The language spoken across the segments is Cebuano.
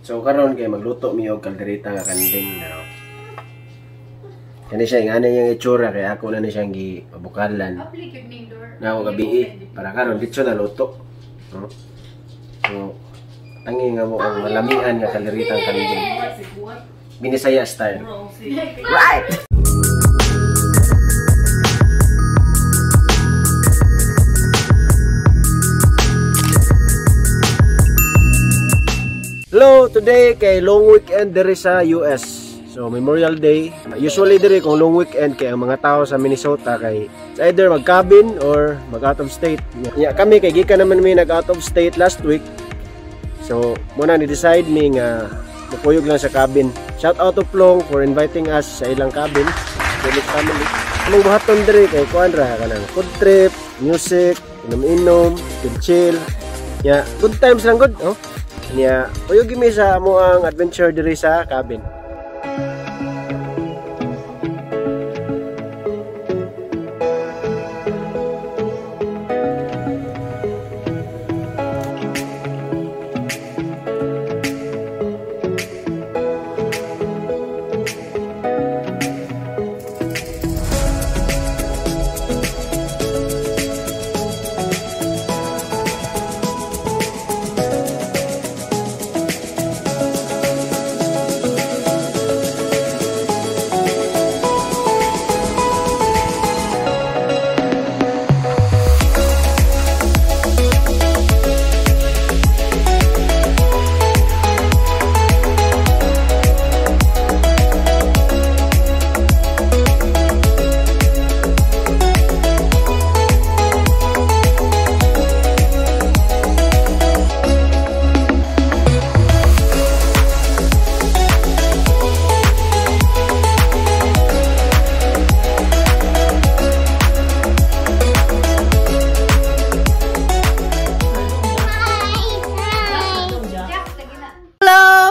So karon kay magluto mi og kaldereta nga kanding na. Kani siya ingana niyang itsura kay ako na ni siyang gibukalan. Na ako gabi para karon ditso na luto. No? So tangi nga mo ang malamian nga kalderetang kanding. Binisaya style. Right. Hello, today kay long weekend diri sa US. So Memorial Day. Usually diri kung long weekend kay ang mga tao sa Minnesota kay it's either mag-cabin or mag out of state. Ya, kami kay gikan naman mi nag out of state last week. So muna ni decide mi nga mukuyog lang sa cabin. Shout out to Plong for inviting us sa ilang cabin. Village family. Among buhaton diri kay kuan ra kanang food trip, music, inom-inom, chill. Ya, good times lang good, oh. Niya, kuyog mi sa amo ang adventure diri sa cabin.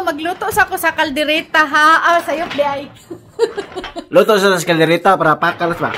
Magluto sa ko sa kaldereta ha. Ah, sayop di ay. Luto sa kaldereta para pakal ba?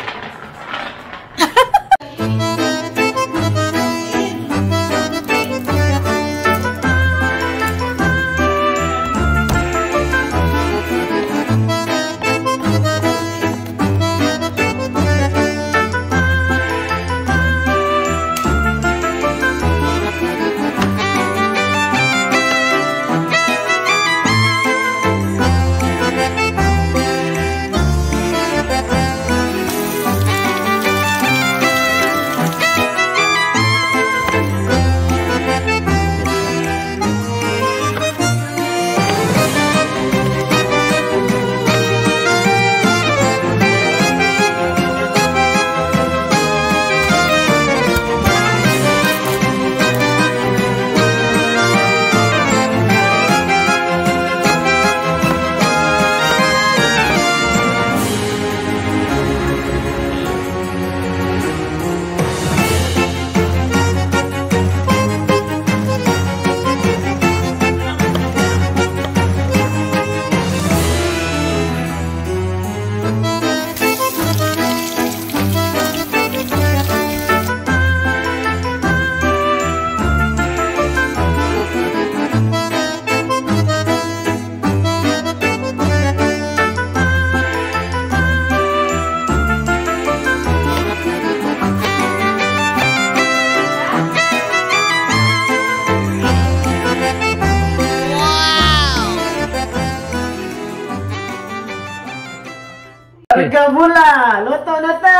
Karga bula, luto na ta.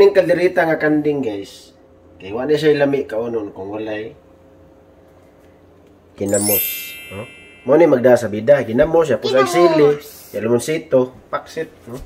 Kaning kaldereta nga kanding, guys. Kay wa na siya lami kaunon kung walay ginamos, no? Mo ni magda sa bida, ginamos siya pusag sili, ya limonsito, paksit, no?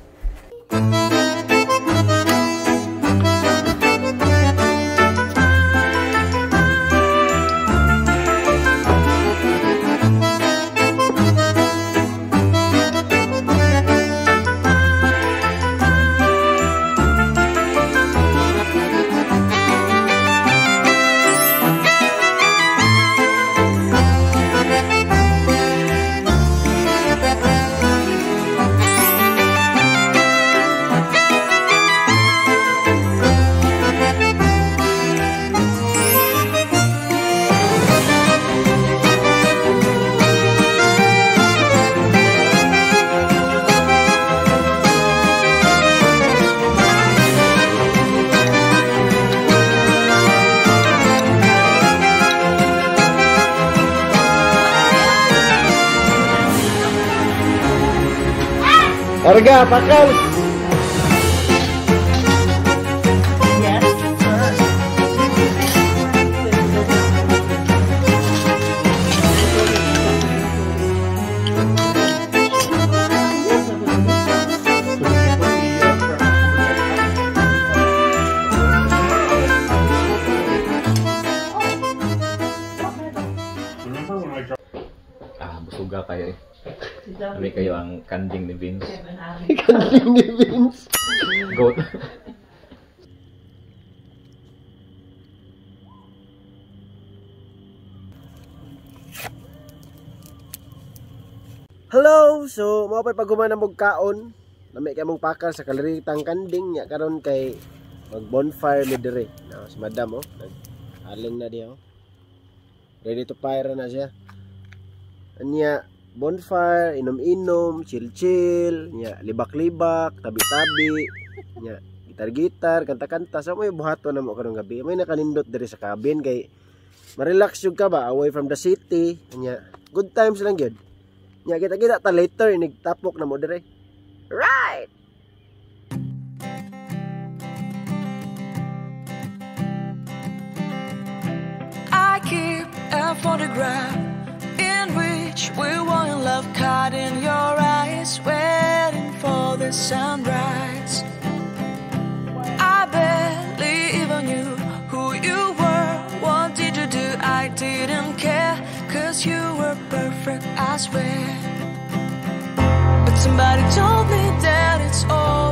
Karga, pakal! Yes, sir. Ah, busuga kayo eh. Kami kayo ang kanding ni Vince. Kanding ni Vince. Goat. Hello! So, mao pa'y paghuman na mong kaon. Lami kay mong pakal sa kaliritang kanding nya karon kay mag bonfire mi dire. No, si Madam oh, nag-aling na diha oh. Ready to fire na siya. Anya bonfire, inom-inom, chill-chill, nya libak-libak, tabi-tabi, nya gitar-gitar, kanta-kanta. So may buhaton na mo karong gabi. May nakanindot diri sa cabin kay ma-relax jud ka ba away from the city. Nya good times lang gyud. Nya kita-kita ta later inigtapok na mo dire. Right. I keep a photograph in which we were in love, caught in your eyes, waiting for the sunrise. I barely even knew who you were. What did you do? I didn't care, 'cause you were perfect, I swear. But somebody told me that it's all